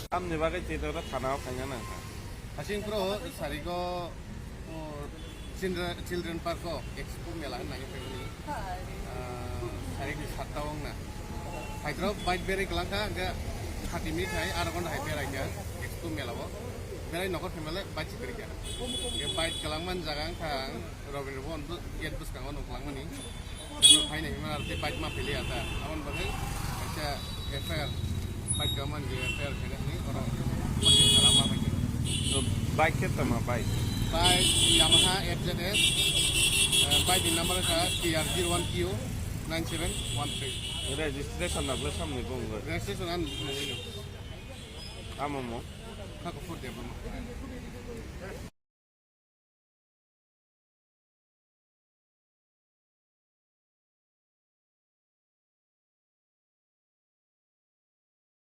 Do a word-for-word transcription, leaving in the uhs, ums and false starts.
Tamni bagwi twi tongno thana o khaina nang kha. Hasing pro sarigo, o, children, children park o expo mela hinwi nangwi phaimani. Ah, sarikni satta wngna. Haitrok bike berai kwlangkha, hwnkhe thirty minute hai, aro ghonta hai berai kha expo mela o. Berai nokol phaimale bike si kwrwi kha. Hwnkhe bike kwlangmani jaga wngkha ang Rabindra Bhavan bo gate bwskango nukhlangmani. Tei phaina himna aro tei bike ma philiya ta. Aboni bagwi kaisa F I R, bike kwmani je F I R khaina hwnwi oro police thana ma bai kha. To bike khe tama bike? Bike Yamaha F Z S, eh, bike ni number kha T R zero one Q nine seven one three. Registration na bwle samni bongwi? Registration an nungwi no. Amo mo? Kha kuphur Debbarma.